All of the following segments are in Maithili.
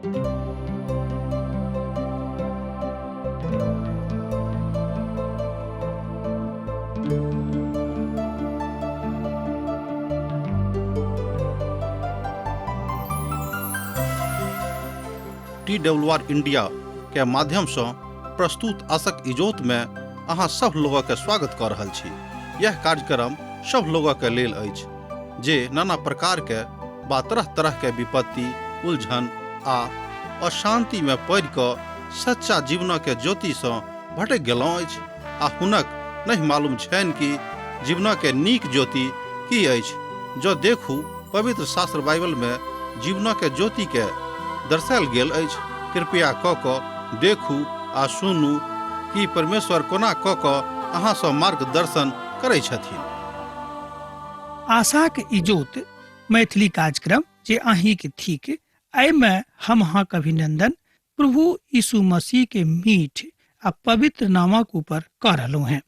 टी डब्ल्यू आर इंडिया के माध्यम से प्रस्तुत आशक इजोत में अहाँ सब लोगक के स्वागत कऽ रहल छी। यह कार्यक्रम सब लोगक के लेल अछि जे नाना प्रकार के बा तरह तरह के विपत्ति, उलझन आ अशांति में पड़ि कऽ सच्चा जीवन के ज्योति सँ भटकि गेलहुँ अछि आ हुनक नहि मालूम छनि कि जीवन के नीक ज्योति की अछि। जँ देखू पवित्र शास्त्र बाइबल में जीवन के ज्योति के दर्शायल गेल अछि। कृपया कऽ कऽ देखू आ सुनू कि परमेश्वर कोना कऽ कऽ अहाँ सँ मार्गदर्शन करै छथिन। आशाक इजोत मैथिली कार्यक्रम जे अहींके थिक, एहिमे हम अहाँके अभिनंदन प्रभु यीशु मसीह के मीठ आ पवित्र नामक ऊपर कऽ रहलहुँ हेँ।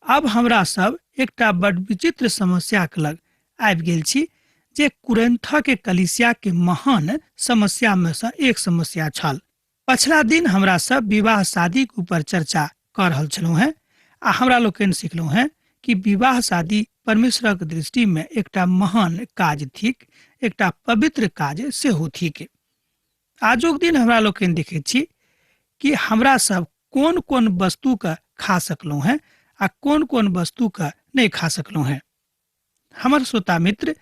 आब हमरा सब एकटा बड विचित्र समस्याक लग आबि गेल छी जे कुरिन्थ के कलीसिया के महान समस्या में सँ एक समस्या छल। पछिला दिन हमरा सब विवाह शादी के ऊपर चर्चा कऽ रहल छलहुँ हेँ आ हमरा लोकनि सिखलहुँ हेँ कि विवाह शादी परमेश्वरक दृष्टि में एकटा महान काज थिक, एकटा पवित्र काज सेहो थिक। आजुक दिन हमरा लोकनि देखैत छी कि हमरा सब कोन कोन वस्तु के खा सकलहुँ हेँ आ कोन कोन वस्तु के नहि खा सकलहुँ हेँ। हमर श्रोता मित्र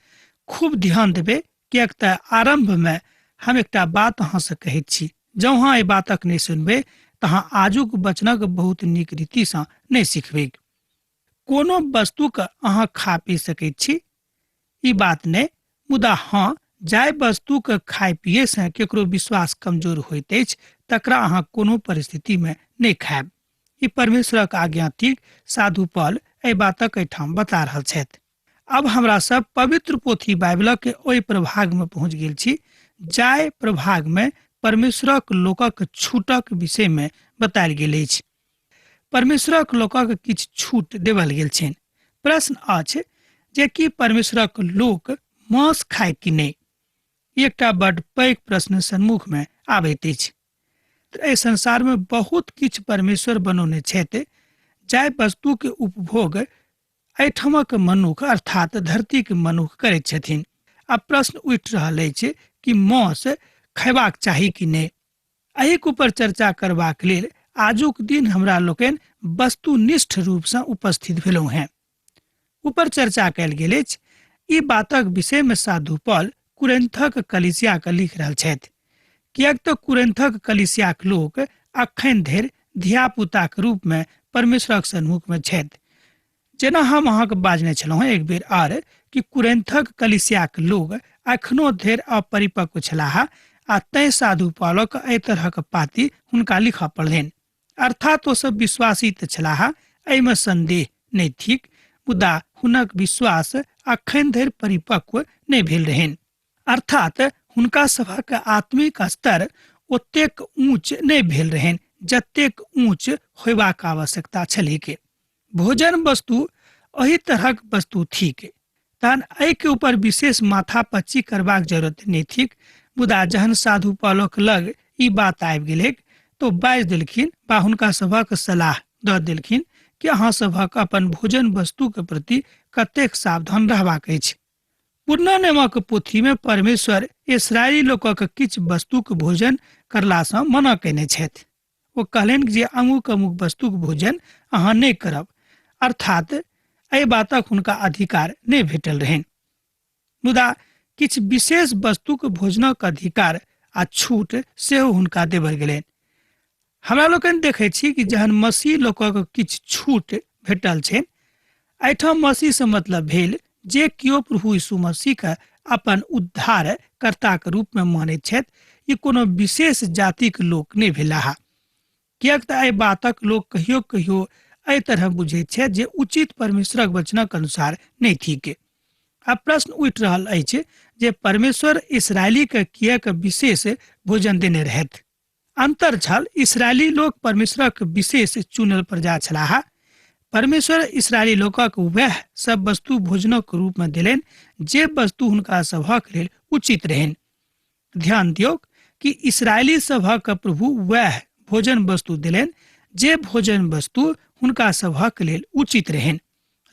खूब ध्यान देबै, किएक तऽ आरम्भ में हम एकटा बात अहाँ से कहैत छी। जँ अहाँ एहि बातक नहि सुनबै तऽ अहाँ आजुक वचनक बहुत नीक रीतिसँ नहि सिखबै। कोनो वस्तुके अहाँ खा पी सकैत छी, ई बात नहि, मुदा हँ, जाहि वस्तुके खाय पियैसँ केकरो विश्वास कमजोर होइत अछि तकरा अहाँ कोनो परिस्थितिमे नहि खायब। ई परमेश्वरक आज्ञा थिक। साधु पॉल एहि बातक एहिठाम बता रहल छथि। अब हमरा सब पवित्र पोथी बाइबलक के ओहि प्रभाग में पहुंच गेल छी जाहि प्रभाग में परमेश्वरक लोकक छूटक विषय में बतायल गेल अछि। परमेश्वरक लोकक किछु छूट देवल गेल छनि। प्रश्न अछि जे कि परमेश्वरक लोक मांस खाय कि नहि? एकटा बड पैघ प्रश्न सन्मुख में आबैत अछि। एहि संसार में बहुत किछु परमेश्वर बनौने छथि जाहि वस्तु के उपभोग एहिठामक मनुख अर्थात धरतीक मनुख करैत छथिन। आब प्रश्न उठि रहल अछि कि मांस खयबाक चाही कि नहि? एहिक ऊपर चर्चा करबाक लेल आजुक दिन हमरा लोकनि वस्तुनिष्ठ रूपसँ उपस्थित भेलहुँ हेँ। ऊपर चर्चा कयल गेल अछि। ई बातक विषय में साधु पॉल कुरिन्थक कलीसिया के लिख रहल छथि, किएक तऽ कुरिन्थक कलीसियाक लोक अखन धरि धियापुताक रूप में परमेश्वरक सन्मुख में छथि। जेना हम अहाँके बाजने छलहुँ एक बेर आर कि कुरिन्थक कलीसियाक लोक अखनो धरि अपरिपक्व छलाह आ तैं साधु पॉलक एहि तरहक पाती हुनका लिखऽ पड़लनि। अर्थात ओ सब विश्वासी तऽ छलाह, एहिमे संदेह नहि थिक, मुदा हुनक विश्वास अखन धरि परिपक्व नहि भेल रहनि। अर्थात हुनका सभक आत्मिक स्तर ओतेक ऊँच नहि भेल रहनि जतेक ऊँच होयबाक आवश्यकता छलैक। भोजन वस्तु एहि तरहक वस्तु थिक, तहन एहिके ऊपर विशेष माथापच्ची करबाक जरूरत नहि थिक। मुदा जहन साधु पॉलक लग ई बात आबि गेलैक तो बाजि देलखिन बा हुनका सभक सलाह दऽ देलखिन कि अहाँ सभक अपन भोजन वस्तु के प्रति कतेक सावधान रहबाक अछि। पुरना नियमक पोथी में परमेश्वर इसराइली लोकक किछु वस्तुक भोजन करलासँ मना कयने छथि। ओ कहलनि जे अमुक अमुक वस्तुक भोजन अहाँ नहि करब, अर्थात एहि बातक हुनका अधिकार नहि भेटल रहनि। मुदा किछु विशेष वस्तुक भोजनक अधिकार आ छूट सेहो हुनका देबल गेलनि। हमरा लोकनि देखै छी कि जहन मसीह लोकक किछु छूट भेटल छनि, एहिठाम मसीह से मतलब भेल जे केओ प्रभु यीशु मसीह के अपन उद्धार कर्ताक रूप में मानैत छथि, ई कोनो विशेष जातिक लोक नहि भेलाह। किएक तऽ एहि बातक लोक कहियो कहियो एहि तरह बुझैत छथि जे उचित परमेश्वरक वचनक अनुसार नहि थिक। आब प्रश्न उठि रहल अछि जे परमेश्वर इसराइली के किएक विशेष भोजन देने रहथि? अंतर छल, इसराइली लोक परमेश्वरक विशेष चुनल प्रजा छलाह। परमेश्वर इसराइली लोकक वएह सब वस्तु भोजनक रूप में देलनि जे वस्तु हुनका सभक लेल उचित रहनि। ध्यान दियौक कि इसराइली सभक प्रभु वएह भोजन वस्तु देलनि जे भोजन वस्तु हुनका सभक लेल उचित रहनि।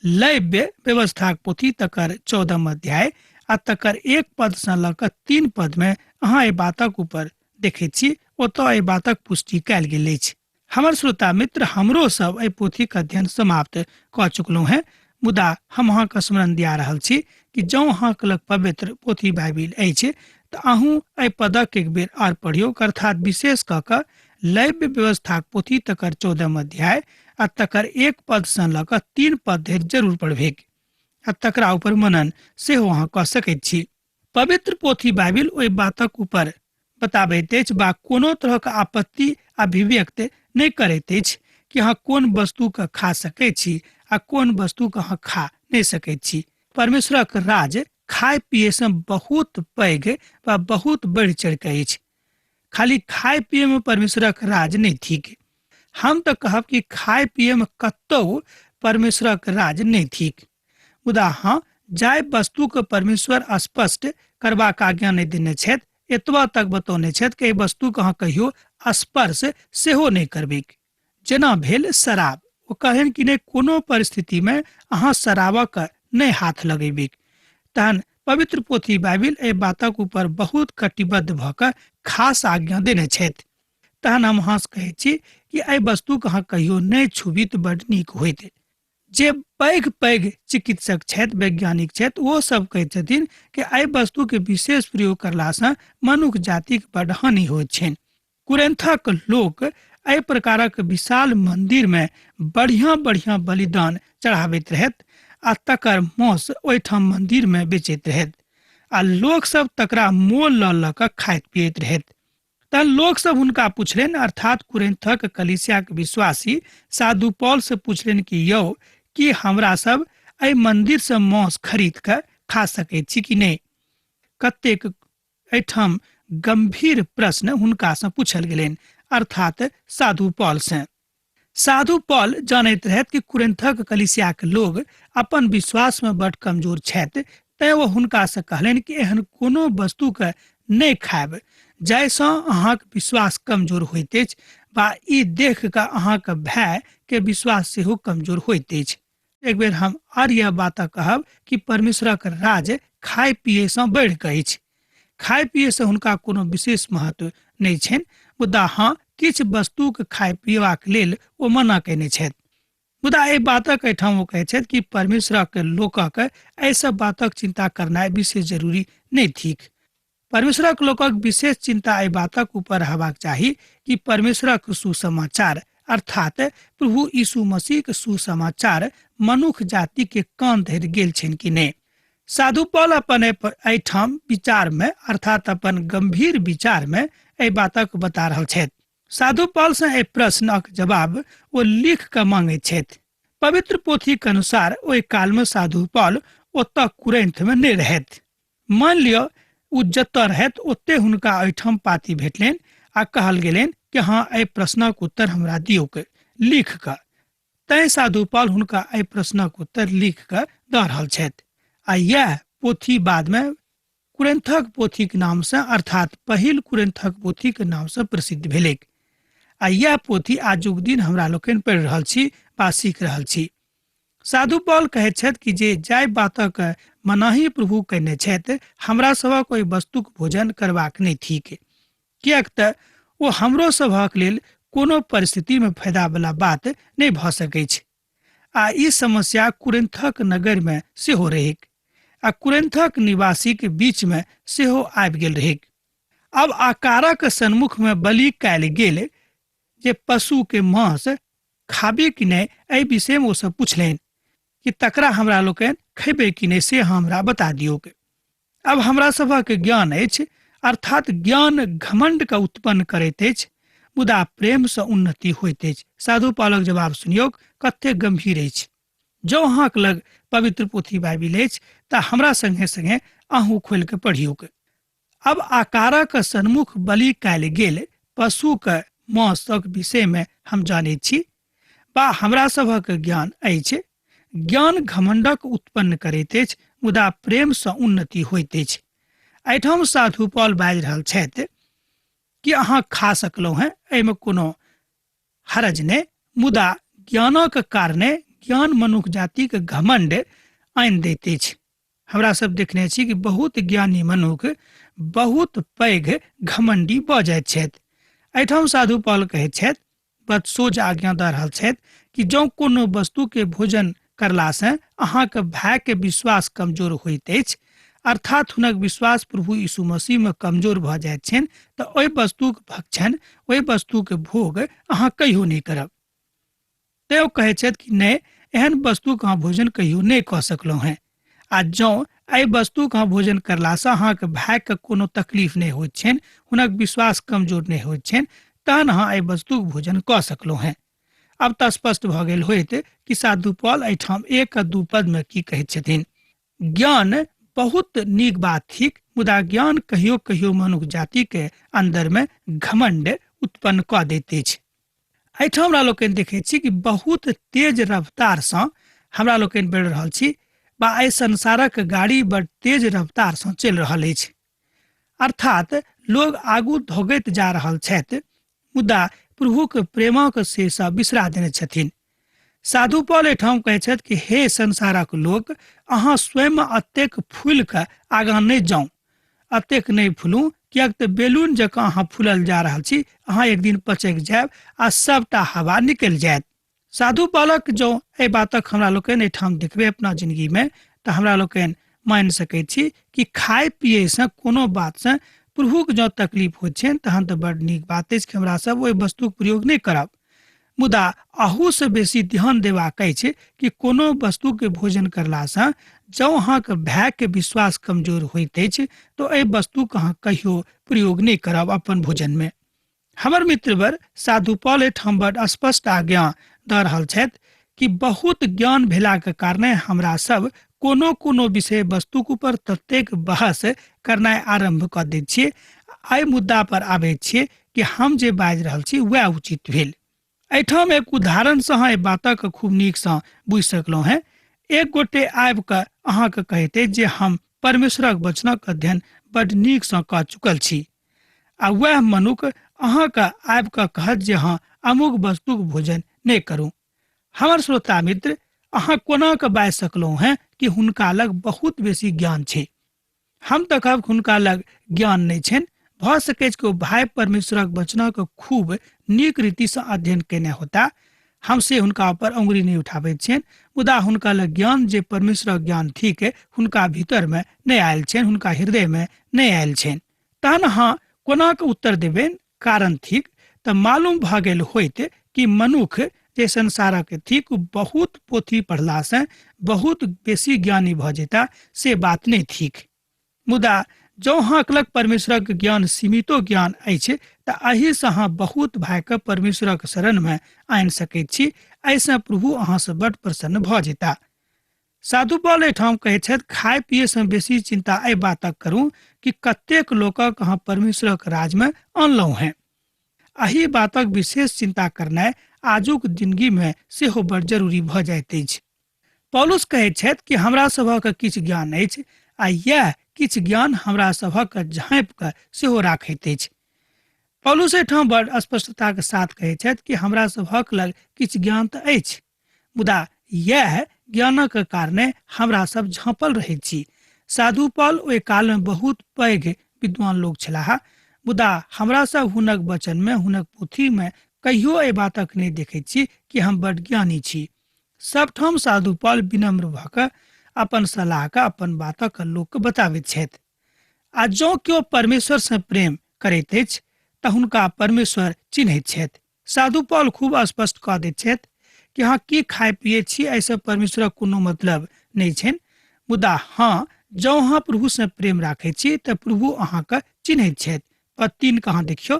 लैव्य व्यवस्थाक पोथी तकर 14 अध्याय आ तकर 1 पद सँ लऽ कऽ 3 पद में अहाँ एहि बातक ऊपर देखैत छी, ओतऽ एहि बातक पुष्टि कयल गेल अछि। हमर श्रोता मित्र, हमरो सब एहि पोथीक अध्ययन समाप्त कऽ चुकलहुँ हेँ, मुदा हम अहाँके स्मरण दिया रहल छी कि जँ अहाँके लग पवित्र पोथी बाइबिल अछि तऽ अहूँ एहि पदक एक बेर आर पढ़ियौ, अर्थात विशेष कऽ कऽ लैव्य व्यवस्थाक पोथी तकर 14 अध्याय आ तकर 1 पद सँ लऽ कऽ 3 पद धरि जरूर पढ़बैक आ तकरा ऊपर मनन सेहो अहाँ कऽ सकैत छी। पवित्र पोथी बाइबिल ओहि बातक ऊपर बताबैत अछि बा कोनो तरहक आपत्ति अभिव्यक्त नहि करैत अछि कि अहाँ कोन वस्तुके खा सकैत छी आ कोन वस्तुके अहाँ खा नहि सकैत छी। परमेश्वरक राज खाय पियसँ बहुत पैघ वा बहुत बढ़ि चढ़ि कऽ अछि। खाली खाय पियमे परमेश्वरक राज नहि थिक। हम तऽ कहब कि खाय पियमे कतहु परमेश्वरक राज नहि थिक। मुदा हँ, जाहि वस्तुके परमेश्वर स्पष्ट करबाक आज्ञा नहि देने छथि, एतबा तक बतौने छथि कि एहि वस्तुके अहाँ कहियो स्पर्श सेहो नहि करबैक। जेना भेल शराब, ओ कहलनि कि नहि कोनो परिस्थितिमे अहाँ शराबक नहि हाथ लगेबैक। तहन पवित्र पोथी बाइबिल एहि बातक ऊपर बहुत कटिबद्ध भऽ कऽ खास आज्ञा देने छथि। तहन हम अहाँसँ कहै छी कि एहि वस्तुके अहाँ कहियो नहि छुबी तऽ बड्ड नीक होइत। जे पैघ पैघ चिकित्सक छथि, वैज्ञानिक छथि, ओ सब कहैत छथिन कि एहि वस्तुके विशेष प्रयोग करलासँ मनुख जातिक बड्ड हानि होइत छनि। कुरेंथक लोक एहि प्रकारक विशाल मंदिर में बढ़िया बढ़िया बलिदान चढ़ाबैत रहैत आ तकर मांस ओहिठाम मंदिर में बेचैत रहैत आ लोक सब तकरा मोल लऽ लऽ कऽ खाइत पियैत रहैत। तहन लोक सब हुनका पुछलनि, अर्थात कुरेंथक कलीसियाक विश्वासी साधु पौल से पुछलनि कि यौ, की हमरा सब एहि मंदिर से मांस खरीद कऽ खा सकैत छी कि नहि? कतेक एहिठाम गंभीर प्रश्न हुनकासँ पूछल गेलनि, अर्थात साधु पॉल से। साधु पॉल जानैत रहथि कि कुरिन्थक कलीसियाक लोग अपन विश्वास में बड कमजोर छथि, तैं ओ हुनकासँ कहलनि कि एहन कोनो वस्तुके नहि खायब जाहिसँ अहाँक विश्वास कमजोर होइत अछि वा ई देख कऽ अहाँक भय के विश्वास सेहो कमजोर होइत अछि। एक बेर हम आर यह बात कहब कि परमेश्वरक राज खाय पियसँ बढ़ि कऽ अछि। खाय पियसँ हुनका कोनो विशेष महत्व नहि छनि, मुदा हँ किछु वस्तुक खाय पियबाक लेल ओ मना कयने छथि। मुदा एहि बातक एहिठाम ओ कहै छथि कि परमेश्वरक लोकक एहि सब बातक चिंता करनाइ विशेष जरूरी नहि थिक। परमेश्वरक लोकक विशेष चिंता एहि बातक ऊपर रहबाक चाही कि परमेश्वरक सुसमाचार अर्थात प्रभु यीशु मसीहक सुसमाचार मनुख जाति के कान धरि गेल छनि कि नहि। साधु पॉल अपन एहिठाम विचार में अर्थात अपन गंभीर विचार में एहि बातक बता रहल छथि। साधु पॉल से एहि प्रश्नक जवाब ओ लिख कऽ मांगैत छथि। पवित्र पोथीक अनुसार ओहि काल में साधु पॉल ओतऽ कुरैन्थ में नहि रहथि। मान लिअ ओ जतऽ रहथि ओते हुनका ओहिठाम पाती भेटलनि आ कहल गेलनि कि हँ एहि प्रश्नक उत्तर हमरा दियौक लिख कऽ। तैं साधु पॉल हुनका एहि प्रश्नक उत्तर लिख कऽ दऽ रहल छथि आ इएह पोथी बादमे कुरिन्थक पोथीक नामसँ अर्थात पहिल कुरिन्थक पोथीक नामसँ प्रसिद्ध भेलैक आ इएह पोथी आजुक दिन हमरा लोकनि पढ़ि रहल छी वा सीख रहल छी। साधु पॉल कहैत छथि कि जे जाहि बातक मनाही प्रभु कयने छथि हमरा सभक ओहि वस्तुक भोजन करबाक नहि थिक, किएक तऽ ओ हमरो सभक लेल कोनो परिस्थितिमे फायदावला बात नहि भऽ सकैछ। आ ई समस्या कुरिन्थक नगरमे सेहो रहैक आ कुरिन्थक निवासीक बीचमे सेहो आबि गेल रहैक। अब आकारक सन्मुखमे बलि कयल गेल जे पशुके मांस खाबी कि नहि एहि विषयमे ओ सब पुछलनि कि तकरा हमरा लोकनि खेबै कि नहि से हमरा बता दियौक। अब हमरा सभक ज्ञान अछि, अर्थात ज्ञान घमंड के उत्पन्न करैत अछि, मुदा प्रेम से उन्नति होइत अछि। साधु पालक जवाब सुनियौक कतेक गंभीर अछि। जँ अहाँक लग पवित्र पोथी बाइबिल अछि तऽ हमरा संगे संगे अहूँ खोलि कऽ पढ़ियौक। अब आकारक सन्मुख बलि कयल गेल पशुक मांसक विषयमे हम जानैत छी वा हमरा सभक ज्ञान अछि। ज्ञान घमंडक उत्पन्न करैत अछि, मुदा प्रेमसँ उन्नति होइत अछि। एहिठाम साधु पॉल बाजि रहल छथि। कि अहाँ खा सकलहुँ हेँ, एहिमे कोनो हरज नहि। मुदा ज्ञानक कारणे ज्ञान मनुख जातिके घमण्ड आनि दैत अछि। हमरा सब देखने छी कि बहुत ज्ञानी मनुख बहुत पैघ घमंडी भऽ जाइत छथि। एहिठाम साधु पॉल कहैत छथि, बदसोज आज्ञा दऽ रहल छथि कि जँ कोनो वस्तु के भोजन करलासँ अहाँके भाय के विश्वास कमजोर होइत अछि, अर्थात हुनक विश्वास प्रभु यीशु मसीह में कमजोर भऽ जाइत छनि, तऽ ओहि वस्तुक भक्षण, ओहि वस्तुक भोग अहाँ कहियो नहि करब। तैं ओ कहै छथि कि नहि, एहन वस्तुक अहाँ भोजन कहियो नहि कऽ सकलहुँ हेँ। आ जँ एहि वस्तुक अहाँ भोजन करलासँ अहाँके भायके कोनो तकलीफ नहि होइत छनि, हुनक विश्वास कमजोर नहि होइत छनि, तहन अहाँ एहि वस्तुक भोजन कऽ सकलहुँ हेँ। अब तऽ स्पष्ट भऽ गेल होइत कि साधु पॉल एहिठाम 1 आ 2 पदमे की कहैत छथिन। ज्ञान बहुत नीक बात थिक, मुदा ज्ञान कहियो कहियो मनुख जाति के अंदर में घमंड उत्पन्न कऽ दैत अछि। एहिठाम हमरा लोकनि देखै छी कि बहुत तेज रफ्तारसँ हमरा लोकनि बढ़ि रहल छी बा एहि संसारक गाड़ी बड़ तेज रफ्तारसँ चलि रहल अछि, अर्थात लोग आगू धोगैत जा रहल छथि, मुदा प्रभुक प्रेमक से सब बिसरा देने छथिन। साधु पॉल एहिठाम कहै छथि कि हे संसारक लोक, अहाँ स्वयं अतेक फूलि कऽ आगाँ नहि जाउ, अतेक नहि फूलू, किएक तऽ बेलून जकाँ अहाँ फूलल जा रहल छी, अहाँ एक दिन पचकि जायब आ सबटा हवा निकलि जायत। साधु पॉलक जँ एहि बातक हमरा लोकनि एहिठाम देखबै अपना जिंदगीमे, तऽ हमरा लोकनि मानि सकै छी कि खाय पियैसँ कोनो बातसँ प्रभुक जँ तकलीफ होइत छनि तहन तऽ बड़ नीक बात अछि कि हमरा सब ओहि वस्तुक प्रयोग नहि करब। मुदा अहूसँ बेसी ध्यान देबाक अछि कि कोनो वस्तुके भोजन करलासँ जँ अहाँके भायके विश्वास कमजोर होइत अछि तऽ एहि वस्तुके अहाँ कहियो प्रयोग नहि करब अपन भोजनमे। हमर मित्रवर साधु पॉल एहिठाम बड़ स्पष्ट आज्ञा दऽ रहल छथि कि बहुत ज्ञान भेलाके कारणे हमरा सब कोनो कोनो विषय वस्तुक ऊपर ततेक बहस करनाइ आरम्भ कऽ दैत छियै, एहि मुद्दा पर आबै छियै कि हम जे बाजि रहल छी वएह उचित भेल। एहिठाम एक उदाहरणसँ अहाँ एहि बातक खूब नीकसँ बुझि सकलहुँ हेँ। एक गोटे आबि कऽ अहाँके कहैत अछि जे हम परमेश्वरक वचनक अध्ययन बड्ड नीकसँ कऽ चुकल छी, आ वएह मनुख अहाँके आबि कऽ कहत जे हँ, अमुक वस्तुक भोजन नहि करू। हमर श्रोता मित्र, अहाँ कोना कऽ बाजि सकलहुँ हेँ कि हुनका लग बहुत बेसी ज्ञान छै? हम तऽ कहब हुनका लग ज्ञान नहि छनि। भऽ सकैत कि ओ भाय परमेश्वरक वचनक खूब नीक रीतिसँ अध्ययन केने होता, हम से हुनका ऊपर अंगुरी नहि उठाबैत छियनि, मुदा हुनका लग ज्ञान जे परमेश्वरक ज्ञान थिक हुनका भीतरमे नहि आयल छनि, हुनका हृदयमे नहि आयल छनि। तहन अहाँ कोना कऽ उत्तर देबनि? कारण थिक तऽ मालूम भऽ गेल होइत कि मनुख जे संसारक थिक ओ बहुत पोथी पढ़लासँ बहुत बेसी ज्ञानी भऽ जेता से बात नहि थिक। मुदा जँ अहाँक लग परमेश्वरक ज्ञान सीमितो ज्ञान अछि तऽ एहिसँ अहाँ बहुत भायके परमेश्वरक शरणमे आनि सकैत छी। एहिसँ प्रभु अहाँसँ बड्ड प्रसन्न भऽ जेता। साधु पॉल एहिठाम कहै छथि, खाय पियैसँ बेसी चिन्ता एहि बातक करू कि कतेक लोकक अहाँ परमेश्वरक राजमे अनलहुँ हेँ। एहि बातक विशेष चिन्ता करनाइ आजुक जिंदगीमे सेहो बड़ जरूरी भऽ जाइत अछि। पौलुस कहैत छथि कि हमरा सभक किछु ज्ञान अछि आ इएह किछु ज्ञान हमरा सभक झाँपि कऽ सेहो राखैत अछि। पौलुस एहिठाम बड़ स्पष्टताक साथ कहैत छथि कि हमरा सभक लग किछु ज्ञान तऽ अछि, मुदा इएह ज्ञानक कारणे हमरा सब झाँपल रहैत छी। साधु पॉल ओहि कालमे बहुत पैघ विद्वान लोक छलाह, मुदा हमरा सब हुनक वचनमे, हुनक पोथीमे कहियो एहि बातक नहि देखैत छी कि हम बड ज्ञानी छी। सबठाम साधु पॉल विनम्र भऽ कऽ अपन सलाहके, अपन बातक लोकके बताबैत छथि। आ जँ केओ परमेश्वरसँ प्रेम करैत अछि तऽ हुनका परमेश्वर चिन्हैत छथि। साधु पॉल खूब स्पष्ट कऽ दैत छथि कि अहाँ की खाइ पियै छी एहिसँ परमेश्वरक कोनो मतलब नहि छनि, मुदा हँ, जँ अहाँ प्रभुसँ प्रेम राखै छी तऽ प्रभु अहाँके चिन्हैत छथि। पद 3 के अहाँ देखियौ,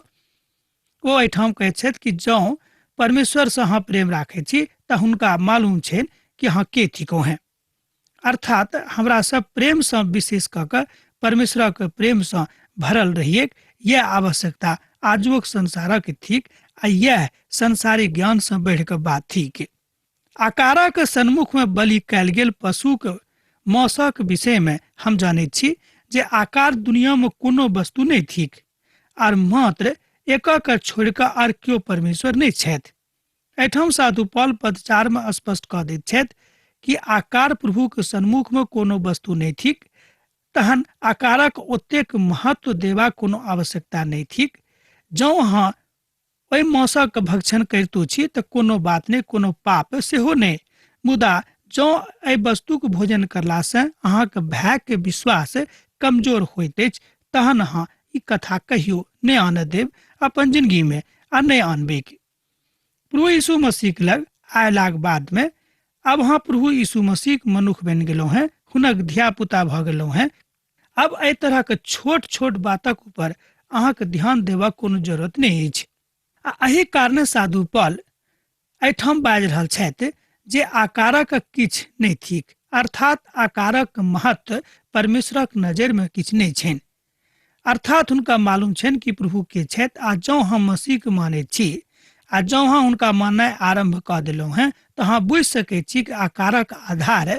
ओ एहिठाम कहैत छथि कि जँ परमेश्वरसँ अहाँ प्रेम राखै छी तऽ हुनका मालूम छनि कि अहाँ के थिकहुँ हेँ। अर्थात हमरा सब प्रेमसँ विशेष कऽ कऽ परमेश्वरक प्रेमसँ भरल रहिएक, यह आवश्यकता आजुक संसारक थिक आ यह संसारिक ज्ञानसँ बढ़ि कऽ बात थिक। आकारक सन्मुखमे बलि कयल गेल पशुक मौसक विषयमे हम जानैत छी जे आकार दुनियामे कोनो वस्तु नहि थिक आर मात्र एकक छोड़ि कऽ आर केओ परमेश्वर नहि छथि। एहिठाम साधु पॉल पद 4 मे स्पष्ट कऽ दैत छथि कि आकार प्रभुक सन्मुखमे कोनो वस्तु नहि थिक, तहन आकारक ओतेक महत्व देबाक कोनो आवश्यकता नहि थिक। जँ अहाँ ओहि मांसक भक्षण करितो छी तऽ कोनो बात नहि, कोनो पाप सेहो नहि। मुदा जँ एहि वस्तुक भोजन करलासँ अहाँक भायके विश्वास कमजोर होइत अछि, तहन अहाँ ई कथा कहियो नहि आनऽ देब अपन जिंदगीमे आ नहि आनबैक। प्रभु यीशु मसीहक लग आयलाक बादमे आब अहाँ प्रभु यीशु मसीहक मनुख बनि गेलहुँ हेँ, हुनक धियापुता भऽ गेलहुँ हेँ। आब एहि तरहक छोट छोट बातक ऊपर अहाँके ध्यान देबाक कोनो जरूरत नहि अछि। आ एहि कारणे साधु पॉल एहिठाम बाजि रहल छथि जे आकारक किछु नहि थिक, अर्थात आकारक महत्व परमेश्वरक नजरिमे किछु नहि छनि। अर्थात हुनका मालूम छनि कि प्रभु के छथि, आ जँ हम मसीहके मानैत छी आ जँ अहाँ हुनका माननाइ आरम्भ कऽ देलहुँ हेँ तऽ अहाँ बुझि सकैत छी कि आकारक आधार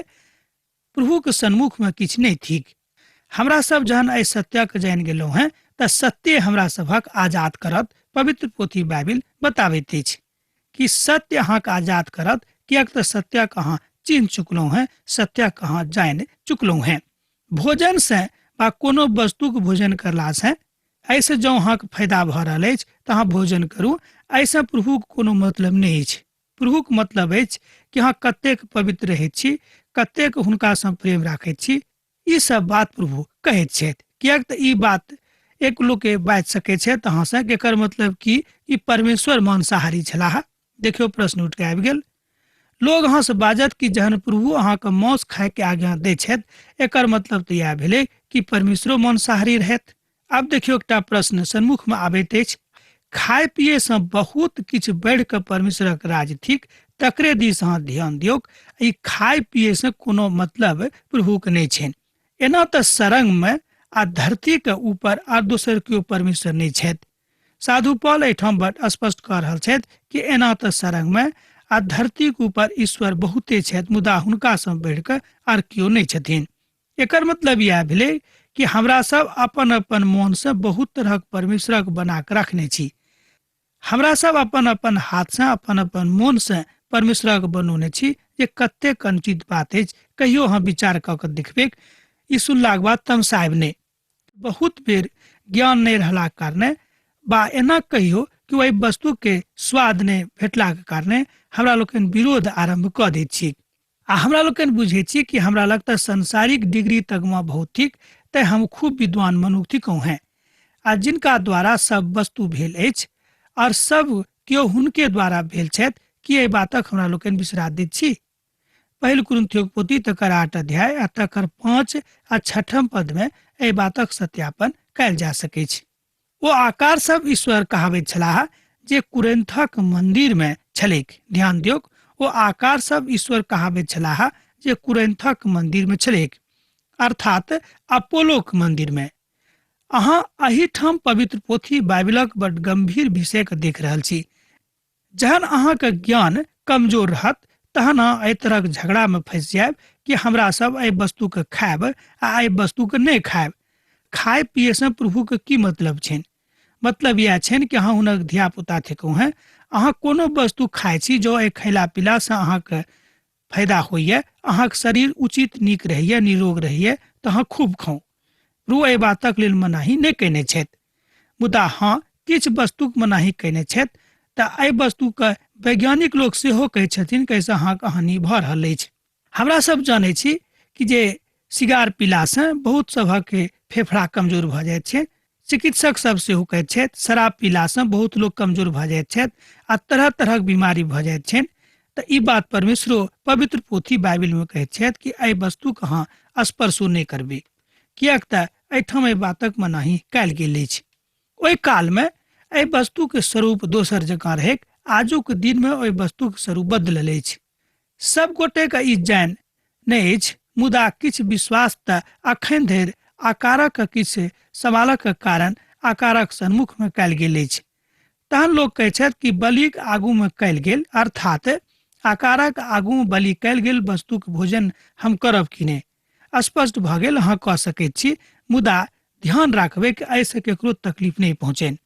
प्रभुके सन्मुखमे किछु नहि थिक। हमरा सब जहन एहि सत्यक जानि गेलहुँ हेँ तऽ सत्ये हमरा सभक आजाद करत। पवित्र पोथी बाइबिल बताबैत अछि कि सत्य अहाँके आजाद करत, किएक तऽ सत्यक अहाँ चिन्ह चुकलहुँ हेँ, सत्यक अहाँ जानि चुकलहुँ हेँ। भोजन से वा कोनो वस्तुक भोजन करला से एहिसँ जँ अहाँके फायदा भऽ रहल अछि तऽ अहाँ भोजन करू, एहिसँ प्रभुक कोनो मतलब नहि अछि। प्रभुक मतलब अछि कि अहाँ कतेक पवित्र रहैत छी, कतेक हुनकासँ प्रेम राखैत छी, ई सब बात प्रभु कहैत छथि। किएक तऽ ई बात एक लोके बाजि सकैत छथि अहाँसँ कि एकर मतलब कि ई परमेश्वर मांसाहारी छलाह। देखियौ, प्रश्न उठि कऽ आबि गेल। लोग अहाँसँ बाजत कि जहन प्रभु अहाँके मांस खायके आज्ञा दै छथि, एकर मतलब तऽ इएह भेलै कि परमेश्वरो मांसाहारी रहथि। आब देखियौ, एकटा प्रश्न सन्मुखमे आबैत अछि। खाय पियेसँ बहुत किछु बढ़ि कऽ परमेश्वरक राज थिक, तकरे दिस अहाँ ध्यान दियौक। ई खाय पियेसँ कोनो मतलब प्रभुके नहि छनि। एना तऽ सरंगमे आ धरतीके ऊपर आ दोसर केओ परमेश्वर नहि छथि। साधु पॉल एहिठाम बड स्पष्ट कऽ रहल छथि कि एना तऽ सरंगमे आ धरतीके ऊपर ईश्वर बहुते छथि, मुदा हुनकासँ बढ़ि कऽ आर केओ नहि छथिन। एकर मतलब इएह भेलै कि हमरा सब अपन अपन मोनसँ बहुत तरहक परमेश्वरक बना कऽ रखने छी। हमरा सब अपन अपन हाथसँ अपन अपन मोनसँ परमेश्वरक बनौने छी, जे कतेक अनुचित बात अछि। कहियो अहाँ विचार कऽ कऽ देखबैक, ई सुनलाक बाद तमसायब नहि। बहुत बेर ज्ञान नहि रहलाक कारणे बा एना कहियो कि ओहि वस्तुके स्वाद नहि भेटलाक कारणे हमरा लोकनि विरोध आरम्भ कऽ दैत छी, आ हमरा लोकनि बुझै छी कि हमरा लग तऽ सांसारिक डिग्री तकमे बहुत थिक, तैं हम खूब विद्वान मनुख थिकहुँ हेँ, आ जिनका द्वारा सब वस्तु भेल अछि आओर सब केओ हुनके द्वारा भेल छथि, की एहि बातक हमरा लोकनि बिसरा दैत छी? पहिल कुरिन्थियोक पोथी तकर 8 अध्याय आ तकर 5 आ 6 पदमे एहि बातक सत्यापन कयल जा सकैछ। ओ आकार सब ईश्वर कहाबैत छलाह जे कुरिन्थक मंदिर में छलैक। ध्यान दियौक, ओ आकार सब ईश्वर कहाबैत छलाह जे कुरिन्थक मंदिर में छलैक, अर्थात अपोलोक मंदिर में। अहाँ एहिठाम पवित्र पोथी बाइबिलक बड गंभीर विषय के देख रहल छी। जहन अहाँके ज्ञान कमजोर रहत तहन अहाँ एहि तरहक झगड़ामे फँसि जायब कि हमरा सब एहि वस्तुके खायब आ एहि वस्तुके नहि खायब। खाय पियेसँ प्रभुके की मतलब छनि? मतलब इएह छनि कि अहाँ हुनक धियापुता थिकहुँ हेँ। अहाँ कोनो वस्तु खाइ छी, जँ एहि खयला पीलासँ अहाँके फायदा होइए, अहाँके शरीर उचित नीक रहैए, निरोग रहैए, तऽ अहाँ खूब खाउ। प्रभु एहि बातक लेल मनाही नहि कयने छथि, मुदा हँ किछु वस्तुक मनाही कयने छथि। तऽ एहि वस्तुके वैज्ञानिक लोक सेहो कहै छथिन कि एहिसँ अहाँके हानि भऽ रहल अछि। हमरा सब जानै छी कि जे सिगार पीलासँ बहुत सभक फेफड़ा कमजोर भऽ जाइत छै। चिकित्सक सब सेहो कहैत छथि शराब पीलासँ बहुत लोक कमजोर भऽ जाइत छथि आ तरह तरहक बीमारी भऽ जाइत छनि। तऽ ई बात परमेश्वरो पवित्र पोथी बाइबिलमे कहैत छथि कि एहि वस्तुके अहाँ स्पर्शो नहि करबै, किएक तऽ एहिठाम एहि बातक मनाही कयल गेल अछि। ओहि कालमे एहि वस्तुके स्वरूप दोसर जकाँ रहैक, आजुक दिनमे ओहि वस्तुके स्वरूप बदलल अछि। सब गोटेके ई जानि नहि अछि, मुदा किछु विश्वास तऽ अखन धरि आकारक किछु सवालक कारण आकारक सन्मुखमे कयल गेल अछि। तहन लोक कहै छथि कि बलिक आगूमे कयल गेल, अर्थात आकारक आगूमे बलि कयल गेल वस्तुक भोजन हम करब कि नहि? स्पष्ट भऽ गेल, अहाँ कऽ सकैत छी, मुदा ध्यान राखबै कि एहिसँ केकरो तकलीफ नहि पहुँचनि।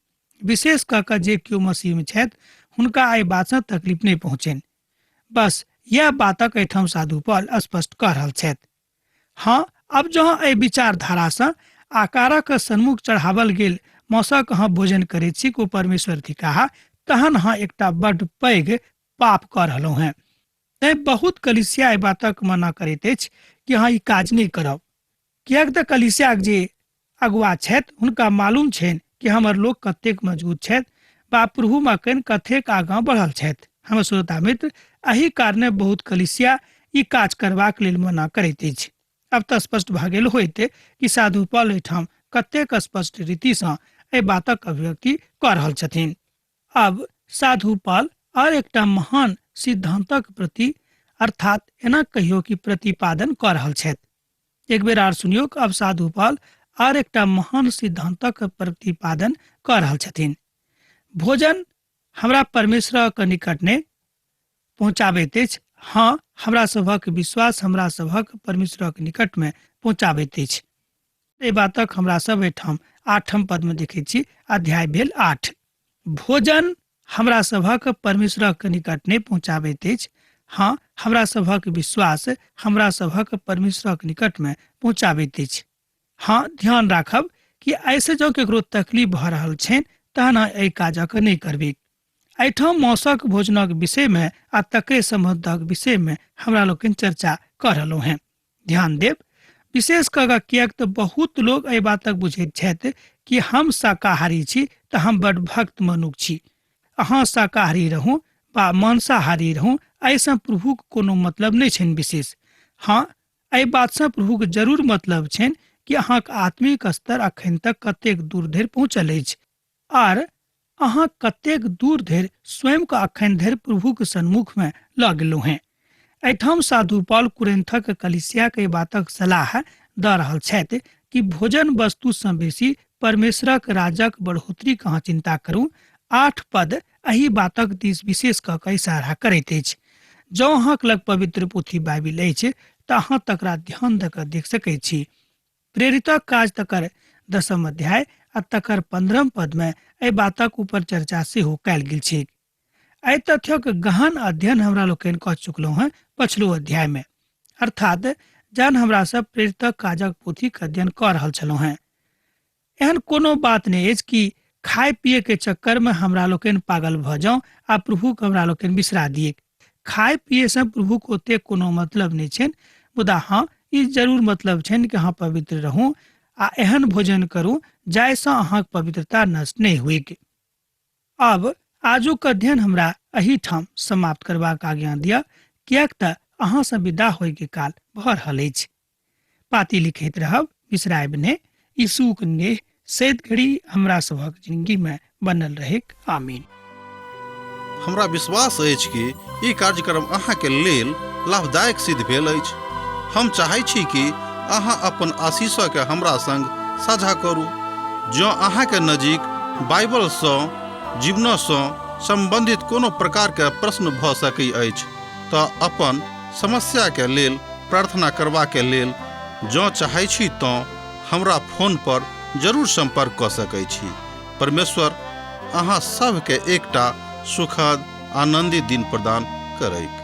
विशेष कऽ कऽ जे केओ मसीहमे छथि हुनका एहि बातसँ तकलीफ नहि पहुँचनि। बस इएह बातक एहिठाम साधु पॉल स्पष्ट कऽ रहल छथि। हँ, आब जँ एहि विचारधारासँ आकारक सन्मुख चढ़ावल गेल मौसक अहाँ भोजन करैत छी ओ परमेश्वर थिकाह, तहन अहाँ एकटा बड्ड पैघ पाप कऽ रहलहुँ हेँ। तैँ बहुत कलिसिया एहि बातक मना करैत अछि कि अहाँ ई काज नहि करब, किएक तऽ कलिसियाक जे अगुआ छथि हुनका मालूम छनि कि हमर लोक कतेक मजबूत छथि बा प्रभुमे अखन कतेक आगाँ बढ़ल छथि। हमर श्रोता मित्र, एहि कारणे बहुत कलिसिया ई काज करबाक लेल मना करैत अछि। अब तऽ स्पष्ट भऽ गेल होइत कि साधु पॉल एहिठाम कतेक स्पष्ट रीतिसँ एहि बातक अभिव्यक्ति कऽ रहल छथिन। अब साधु पाल और एकटा महान सिद्धांतक प्रति अर्थात एना कहियो कि प्रतिपादन कऽ रहल छथि। एक बेर आर सुनियो, अब साधु पाल आर एकटा महान सिद्धांतक प्रतिपादन कऽ रहल छथिन। भोजन हमरा परमेश्वरक निकट नहि पहुँचाबैत अछि, हाँ, हमरा सभक विश्वास हमरा सभक परमेश्वरक निकटमे पहुँचाबैत अछि। एहि बातक हमरा सब एहिठाम 8म पदमे देखैत छी, अध्याय भेल 8। भोजन हमरा सभक परमेश्वरक निकट नहि पहुँचाबैत अछि, हाँ, हमरा सभक विश्वास हमरा सभक परमेश्वरक निकटमे पहुँचाबैत अछि। हाँ, ध्यान राखब कि एहिसँ जँ केकरो तकलीफ भऽ रहल छनि तहन अहाँ एहि काजक नहि करबै। एहिठाम मौसक भोजनक विषयमे आ तकरे सम्बन्धक विषयमे हमरा लोकनि चर्चा कऽ रहलहुँ हेँ। ध्यान देब विशेष कऽ कऽ, किएक तऽ बहुत लोक एहि बातक बुझैत छथि कि हम शाकाहारी छी तऽ हम बड भक्त मनुख छी। अहाँ शाकाहारी रहू वा मांसाहारी रहू, एहिसँ प्रभुक कोनो मतलब नहि छनि विशेष। हाँ, एहि बातसँ प्रभुक जरूर मतलब छनि कि अहाँक आत्मिक स्तर अखन तक कतेक दूर धरि पहुँचल अछि आर अहाँ कतेक दूर धरि स्वयं के अखन धरि प्रभुक सन्मुखमे लऽ गेलहुँ हेँ। एहिठाम साधु पॉल कुरिन्थक कलीसियाके एहि बातक सलाह दऽ रहल छथि कि भोजन वस्तुसँ बेसी परमेश्वरक राजक बढ़ोतरीक अहाँ चिन्ता करू। 8 पद एहि बातक दिस विशेष कऽ कऽ इशारा करैत अछि। जँ अहाँक लग पवित्र पोथी बाइबिल अछि तऽ अहाँ तकरा ध्यान दऽ कऽ देख सकैत छी। प्रेरितक काज तकर 10 अध्याय आ तकर 15 पदमे एहि बातक ऊपर चर्चा सेहो कयल गेल छैक। एहि तथ्यक गहन अध्ययन हमरा लोकनि कऽ चुकलहुँ हेँ पछिलो अध्यायमे, अर्थात जहन हमरा सब प्रेरितक काजक पोथीक अध्ययन कऽ रहल छलहुँ हेँ। एहन कोनो बात नहि अछि कि खाय पिए के चक्करमे हमरा लोकनि पागल भऽ जाउ आ प्रभुके हमरा लोकनि बिसरा दिएक। खाय पिए से प्रभुके ओतेक कोनो मतलब नहि छनि, मुदा हाँ, ई जरूर मतलब छनि कि अहाँ पवित्र रहू आ एहन भोजन करू जाहिसँ अहाँक पवित्रता नष्ट नहि होइक। आब आजुक अध्ययन हमरा एहिठाम समाप्त करबाक आज्ञा दिअ, किएक तऽ अहाँसँ विदा होइके काल भऽ रहल अछि। पाती लिखैत रहब, बिसरायब नहि। यीशुक नेह सैत घड़ी हमरा सभक जिंदगी में बनल रहेक। आमीन। हमरा विश्वास अछि कि ई कार्यक्रम अहाँके लेल लाभदायक सिद्ध भेल अछि। हम चाहै छी कि अहाँ अपन आशीषके हमरा संग साझा करू। जँ अहाँके नजीक बाइबलसँ जीवनसँ सम्बन्धित कोनो प्रकारके प्रश्न भऽ सकै अछि तऽ अपन समस्याके लेल प्रार्थना करबाके लेल जँ चाहै छी तँ हमरा फोन पर जरूर सम्पर्क कऽ सकै छी। परमेश्वर अहाँ सभके एकटा सुखद आनन्दित दिन प्रदान करैक।